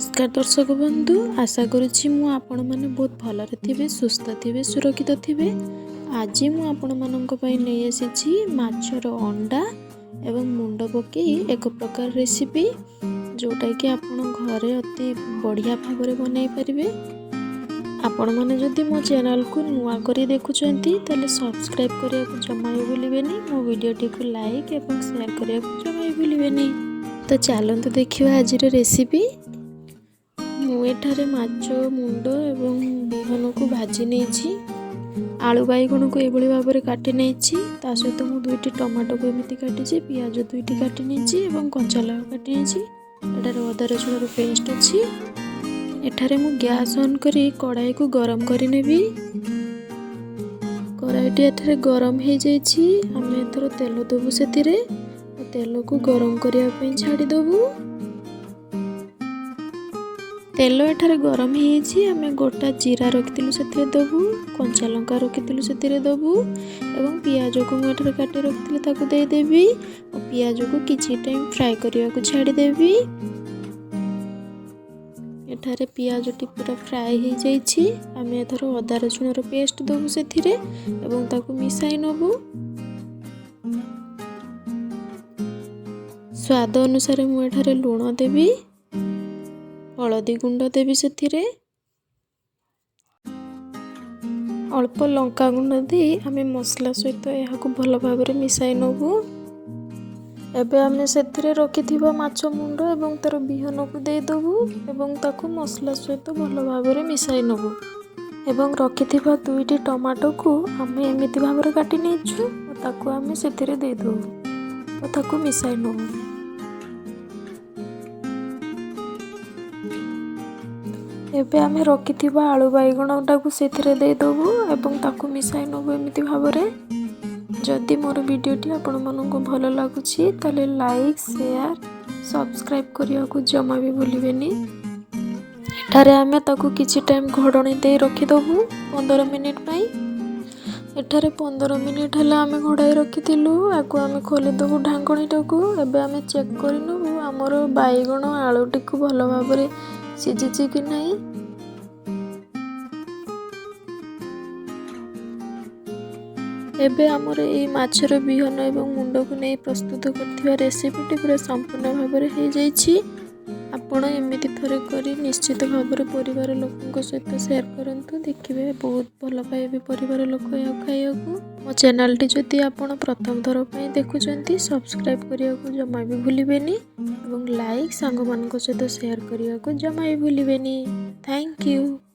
ନମସ୍କାର ଦର୍ଶକ ବନ୍ଧୁ, ଆଶା କରୁଛି ମୁଁ ଆପଣମାନେ ବହୁତ ଭଲରେ ଥିବେ, ସୁସ୍ଥ ଥିବେ, ସୁରକ୍ଷିତ ଥିବେ। ଆଜି ମୁଁ ଆପଣମାନଙ୍କ ପାଇଁ ନେଇ ଆସିଛି ମାଛର ଅଣ୍ଡା ଏବଂ ମୁଣ୍ଡ ପକାଇ ଏକ ପ୍ରକାର ରେସିପି, ଯେଉଁଟାକି ଆପଣ ଘରେ ଅତି ବଢ଼ିଆ ଭାବରେ ବନାଇ ପାରିବେ। ଆପଣମାନେ ଯଦି ମୋ ଚ୍ୟାନେଲକୁ ନୂଆ କରି ଦେଖୁଛନ୍ତି, ତାହେଲେ ସବସ୍କ୍ରାଇବ୍ କରିବାକୁ ଜମା ବି ଭୁଲିବେନି। ମୋ ଭିଡ଼ିଓଟିକୁ ଲାଇକ୍ ଏବଂ ସେୟାର କରିବାକୁ ଜମା ବି ଭୁଲିବେନି। ତ ଚାଲନ୍ତୁ ଦେଖିବା ଆଜିର ରେସିପି। ମୁଁ ଏଠାରେ ମାଛ ମୁଣ୍ଡ ଏବଂ ବିହନକୁ ଭାଜି ନେଇଛି। ଆଳୁ ବାଇଗଣକୁ ଏଭଳି ଭାବରେ କାଟି ନେଇଛି। ତା ସହିତ ମୁଁ ଦୁଇଟି ଟମାଟୋକୁ ଏମିତି କାଟିଛି, ପିଆଜ ଦୁଇଟି କାଟି ନେଇଛି ଏବଂ କଞ୍ଚା ଲଙ୍କା କାଟି ନେଇଛି। ଏଠାରେ ଅଦା ରସୁଣର ପେଷ୍ଟ ଅଛି। ଏଠାରେ ମୁଁ ଗ୍ୟାସ୍ ଅନ୍ କରି କଡ଼ାଇକୁ ଗରମ କରିନେବି। କଡ଼ାଇଟି ଏଠାରେ ଗରମ ହେଇଯାଇଛି। ଆମେ ଏଥର ତେଲ ଦେବୁ ସେଥିରେ। ତେଲକୁ ଗରମ କରିବା ପାଇଁ ଛାଡ଼ିଦେବୁ। ତେଲ ଏଠାରେ ଗରମ ହେଇଯାଇଛି। ଆମେ ଗୋଟା ଜିରା ରଖିଥିଲୁ, ସେଥିରେ ଦେବୁ। କଞ୍ଚା ଲଙ୍କା ରଖିଥିଲୁ, ସେଥିରେ ଦେବୁ ଏବଂ ପିଆଜକୁ ମୁଁ ଏଠାରେ କାଟି ରଖିଥିଲି, ତାକୁ ଦେଇଦେବି ଓ ପିଆଜକୁ କିଛି ଟାଇମ୍ ଫ୍ରାଏ କରିବାକୁ ଛାଡ଼ିଦେବି। ଏଠାରେ ପିଆଜଟି ପୁରା ଫ୍ରାଏ ହେଇଯାଇଛି। ଆମେ ଏଥର ଅଦା ରସୁଣର ପେଷ୍ଟ ଦେବୁ ସେଥିରେ ଏବଂ ତାକୁ ମିଶାଇ ନେବୁ। ସ୍ୱାଦ ଅନୁସାରେ ମୁଁ ଏଠାରେ ଲୁଣ ଦେବି, ହଳଦୀ ଗୁଣ୍ଡ ଦେବି, ସେଥିରେ ଅଳ୍ପ ଲଙ୍କା ଗୁଣ୍ଡ ଦେଇ ଆମେ ମସଲା ସହିତ ଏହାକୁ ଭଲ ଭାବରେ ମିଶାଇ ନେବୁ। ଏବେ ଆମେ ସେଥିରେ ରଖିଥିବା ମାଛ ମୁଣ୍ଡ ଏବଂ ତା'ର ବିହନକୁ ଦେଇଦେବୁ ଏବଂ ତାକୁ ମସଲା ସହିତ ଭଲ ଭାବରେ ମିଶାଇ ନେବୁ। ଏବଂ ରଖିଥିବା ଦୁଇଟି ଟମାଟୋକୁ ଆମେ ଏମିତି ଭାବରେ କାଟି ନେଇଛୁ ଓ ତାକୁ ଆମେ ସେଥିରେ ଦେଇଦେବୁ ଓ ତାକୁ ମିଶାଇ ନେବୁ। ଏବେ ଆମେ ରଖିଥିବା ଆଳୁ ବାଇଗଣଟାକୁ ସେଥିରେ ଦେଇଦେବୁ ଏବଂ ତାକୁ ମିଶାଇ ନେବୁ ଏମିତି ଭାବରେ। ଯଦି ମୋର ଭିଡ଼ିଓଟି ଆପଣମାନଙ୍କୁ ଭଲ ଲାଗୁଛି, ତାହେଲେ ଲାଇକ୍, ସେୟାର, ସବସ୍କ୍ରାଇବ୍ କରିବାକୁ ଜମା ବି ଭୁଲିବେନି। ଏଠାରେ ଆମେ ତାକୁ କିଛି ଟାଇମ୍ ଘୋଡ଼ଣୀ ଦେଇ ରଖିଦେବୁ 15 ମିନିଟ୍ ପାଇଁ। ଏଠାରେ 15 ମିନିଟ୍ ହେଲା ଆମେ ଘୋଡ଼ାଇ ରଖିଥିଲୁ। ଆକୁ ଆମେ ଖୋଲିଦେବୁ ଢାଙ୍କୁଣୀଟାକୁ। ଏବେ ଆମେ ଚେକ୍ କରିନେବୁ ଆମର ବାଇଗଣ ଆଳୁଟିକୁ ଭଲ ଭାବରେ ସିଝିଛି କି ନାହିଁ। ଏବେ ଆମର ଏଇ ମାଛର ବିହନ ଏବଂ ମୁଣ୍ଡକୁ ନେଇ ପ୍ରସ୍ତୁତ କରିଥିବା ରେସିପିଟି ପୁରା ସମ୍ପୂର୍ଣ୍ଣ ଭାବରେ ହେଇଯାଇଛି। ଆପଣ ଏମିତି ଥରେ କରି ନିଶ୍ଚିତ ଭାବରେ ପରିବାର ଲୋକଙ୍କ ସହିତ ସେୟାର କରନ୍ତୁ। ଦେଖିବେ, ବହୁତ ଭଲ ପାଇବେ ପରିବାର ଲୋକ ଏହାକୁ ଖାଇବାକୁ। ମୋ ଚ୍ୟାନେଲଟି ଯଦି ଆପଣ ପ୍ରଥମ ଥର ପାଇଁ ଦେଖୁଛନ୍ତି, ସବସ୍କ୍ରାଇବ୍ କରିବାକୁ ଜମା ବି ଭୁଲିବେନି ଏବଂ ଲାଇକ୍, ସାଙ୍ଗମାନଙ୍କ ସହିତ ସେୟାର କରିବାକୁ ଜମା ବି ଭୁଲିବେନି। Thank you.